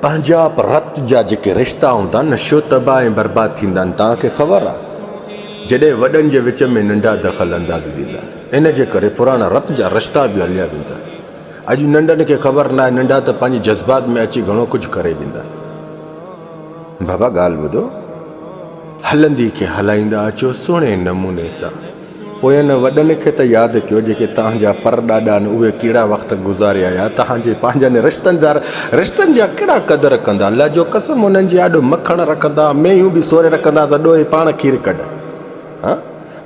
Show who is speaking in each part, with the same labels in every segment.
Speaker 1: پنهنجائپ رت جا جيڪي رشتا هوندا آهن نه شو تباهه ۽ برباد ٿيندا آهن توهان کي خبر آهي جڏهن وڏن جي وچ ۾ ننڍا دخل اندازي ڏيندا آهن ان جي ڪري پراڻا رت جا رشتا به هليا ويندا آهن اڄ ننڍن کي خبر ناهي ننڍا ته پنهنجي جذبات ۾ اچي گهڻو ڪجهه ڪري ويندا آهن. بابا ڳالهه ٻڌو هلندي کي هلائيندا اچو سهڻي نموني سان. پوء ان وڏن کي ته ياد ڪيو جيڪي توهان جا پر ڏاڏا آهن اهي ڪهڙا وقت گذاري آيا توهان جي پنهنجن رشتن دار رشتن جا ڪهڙا قدر ڪندا الله جو قسم انهن جي آڏو مکڻ رکندا مينهيون به سوري رکندا ته ڏوهي پاڻ کير ڪڍ ها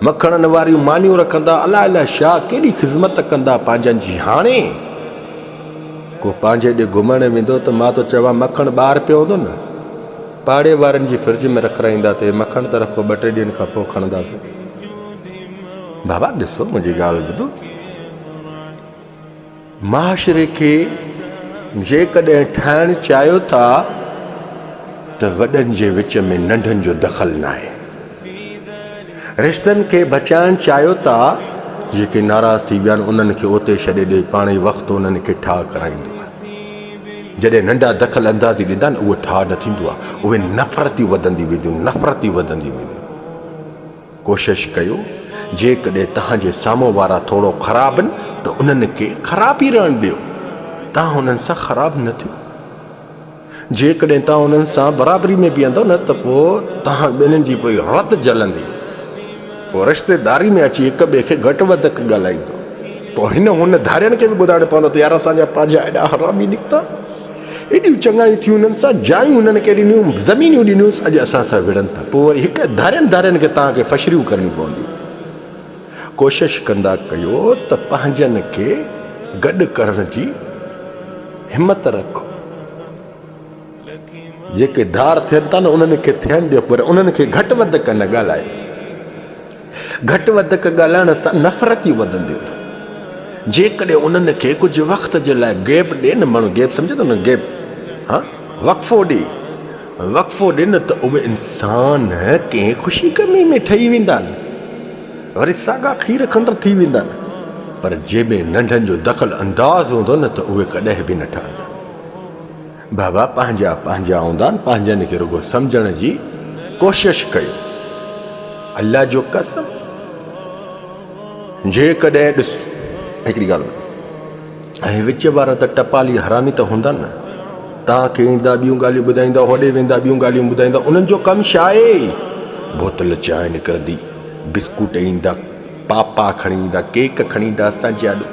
Speaker 1: مکڻن واريون مانيون رکندا الاء الاء شاهه ڪيڏي خذمت ڪندا پنهنجن جي هاڻي ڪو پنهنجي ڏي گهمڻ ويندو ته مان ٿو چوان مکڻ ٻاهر پيو هوندو نه پاڙي وارن جي فرج ۾ رکرائيندا ته هي مکڻ ته رکو ٻه ٽي ڏينهن کان پوء کڻنداسين. بابا ڏسو منهنجي ڳالهه ٻڌو. معاشري کي جيڪڏهن ٺاهڻ چاهيو ٿا ته وڏن جي وچ ۾ ننڍن جو دخل ناهي. رشتن کي بچائڻ چاهيو ٿا جيڪي ناراض ٿي ويا آهن انهن کي اتي ڇڏي ڏي پاڻ ئي وقت انهن کي ٺاهه ڪرائيندو آهي. جڏهن ننڍا دخل اندازي ڏيندا آهن اهو ٺاهه نه ٿيندو آهي اهي نفرتيون وڌنديون وينديون نفرتيون وڌنديون وينديون ڪوشش ڪيو جيڪڏهن توهان جي سامهون وارا ٿورو خراب آهن ته انهن کي خراب ئي رهڻ ڏيو توهان انهن سان خراب نه ٿيو جيڪڏهن توهان انهن سان برابري ۾ بيهندو نه ته پوء توهان ٻنهين جي پوء رت جلندي پوء رشتيداري ۾ اچي هڪ ٻئي کي گهٽ وڌ ڳالهائيندو. پوء هن هن ڌارين کي به ٻڌائڻو پوندو ته يار اسان جا پنهنجا ايڏا حرامي نڪتا، ايڏيون چڱايون ٿيون هنن سان، جايون هنن کي ڏنيون، زمينيون ڏنيونس، اڄ اسان سان وڙهن ٿا. پوء وري هڪ ڌارين ڌارين کي توهان کي فشريون ڪرڻيون پونديون. ڪوشش ڪندا ڪيو ته پنهنجن کي گڏ ڪرڻ جي همت رکو. جيڪي ڌار ٿين ٿا نه انهن کي ٿيڻ ڏيو پر انهن کي گهٽ وڌ نه ڳالهايو. گهٽ وڌڪ ڳالهائڻ سان نفرت ئي وڌنديون. جيڪڏهن انهن کي ڪجهه وقت جي لاء گيپ ڏي نه ماڻهو گيپ سمجهي ٿو نه گيپ ها وقفو ڏي وقفو ڏي نه ته اهي انسان ڪنهن خوشي غمي ۾ ٺهي ويندا آهن وري ساڳا کير کنڊ ٿي ويندا آهن پر جنهن ۾ ننڍن جو دخل انداز هوندو نه ته اهي ڪڏهن به نه ٺهندا. بابا پنهنجا پنهنجا هوندا آهن پنهنجن کي رڳو سمجهڻ جي ڪوشش ڪيو الله جو قسم جيڪڏهن ڏس هڪڙي ڳالهه ٻڌ ۽ وچ وارا ته ٽپالي حرامي ته هوندا نه توهان کي ايندا ٻيون ڳالهيون ٻڌائيندا هوڏي ويندا ٻيون ڳالهيون ٻڌائيندا انهن جو ڪم ڇا آهي بوتل چانهه نڪرندي بسڪوٽ ايندا پاپا کڻي ايندا، ڪيڪ کڻي ايندا اسان جي آڏو.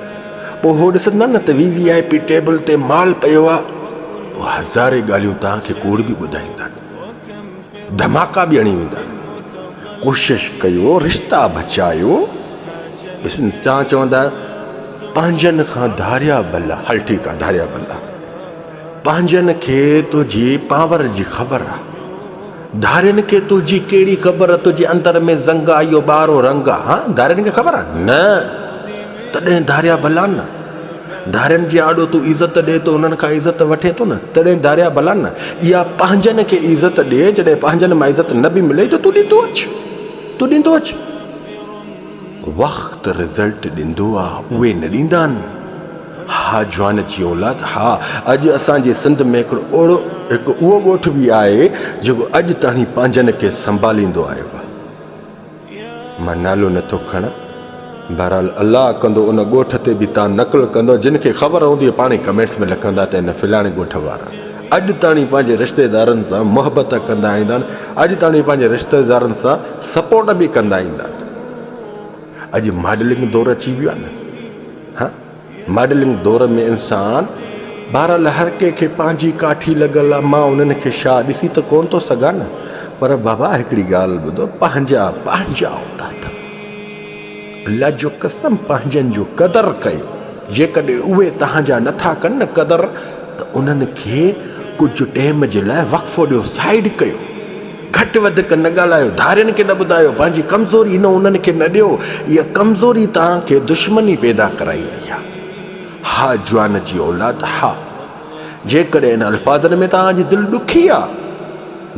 Speaker 1: پوء هو ڏسندا نه ته وي وي آء پي ٽيبل تي مال پيو آ، پوء هزارين ڳالهيون توهان کي ڪوڙ به ٻڌائيندا، ڌماڪا به هڻي ويندا. ڪوشش ڪيو رشتا بچايو. ڏس توهان چوندا پنهنجن کان ڌاريا ڀلا، هل ٺيڪ آ ڌاريا ڀلا. پنهنجن کي تنهنجي پاور جي خبر آ. ڌارين کي تنهنجي ڪهڙي خبر تنهنجي اندر ۾ زنگ آ اهو ٻاهرو رنگ آ ها ڌارين کي خبر آ نه تڏهن ڌاريا ڀلا نه ڌارين جي آڏو تون عزت ڏي ٿو انهن کان عزت وٺين ٿو نه تڏهن ڌاريا ڀلا نه اها پنهنجن کي عزت ڏي جڏهن پنهنجن مان عزت نه به ملي ته تون ڏيندو اچ تون ڏيندو اچ وقت رزلٽ ڏيندو آ اهي نه ڏيندا آهن. ها جوان جي اولاد ها اڄ اسان جي سنڌ ۾ هڪڙو اهڙو هڪ اهو ڳوٺ به آهي جيڪو اڄ تاڻي پنهنجن کي سنڀاليندو آيو آهي مان نالو نٿو کڻان بهرحال الله ڪندو ان ڳوٺ تي به تان نقل ڪندو جن کي خبر هوندي پاڻ ئي ڪمينٽس ۾ لکندا ته هن فلاڻي ڳوٺ وارا اڄ تاڻي پنهنجي رشتيدارن سان محبت ڪندا ايندا آهن اڄ تاڻي پنهنجي رشتيدارن سان سپورٽ به ڪندا ايندا آهن اڄ ماڊلنگ دور اچي ويو آهي نه ها ماڊلنگ دور ۾ انسان بهرحال هر ڪنهن کي پنهنجي ڪاٺي لڳل آ مان انهن کي شاهه ڏسي ته ڪونه ٿو سگهان نه پر بابا هڪڙي ڳالهه ٻڌو پنهنجا پنهنجا هوندا اٿو الله جو قسم پنهنجن جو قدر ڪيو جيڪڏهن اهي توهان جا نٿا ڪن نه قدر ته انهن کي ڪجهه ٽيم جي لاء وقفو ڏيو سائيڊ ڪيو گهٽ وڌڪ نه ڳالهايو، ڌارين کي نه ٻڌايو، پنهنجي ڪمزوري نه انهن کي نه ڏيو، اها ڪمزوري توهان کي دشمني پيدا ڪرائيندي آهي. ها جوان جي اولاد ها! جيڪڏهن انهن الفاظن ۾ توهان جي دل ڏکي آ،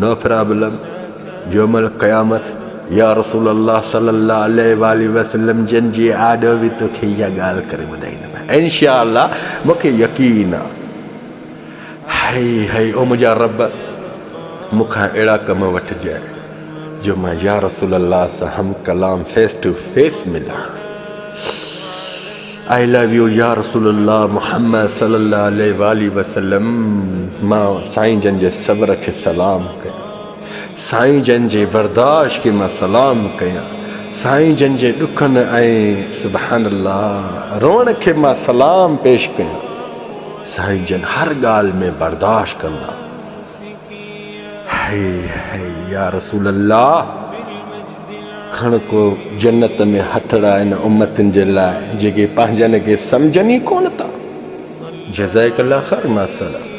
Speaker 1: نو پرابلم، يوم القيامت يا رسول الله صلي الله عليه واٰله وسلم جن جي آڏو به توکي اها ڳالهه ڪري ٻڌائيندم. انشاء الله مون کي يقين آ. هئي هئي او منهنجا رب مون کان اهڙا ڪم وٺجانء جو مان يا رسول الله سان هم ڪلام فيس ٽو فيس ملان. I love you يا رسول الله محمد صلي الله عليه واله وسلم مان سائين جن جي صبر کي سلام ڪيان سائين جن جي برداشت کي مان سلام ڪيان سائين جن جي ڏکن ۽ سبحان الله روئڻ کي مان سلام پيش ڪيان سائين جن هر ڳالهه ۾ برداشت ڪندا هئي هئي يا رسول الله کڻ ڪو جنت ۾ هٿڙا ان امتن جي لاء جيڪي پنهنجن کي سمجهن ئي ڪونه ٿا. جزاڪ الله خير مع السلامه.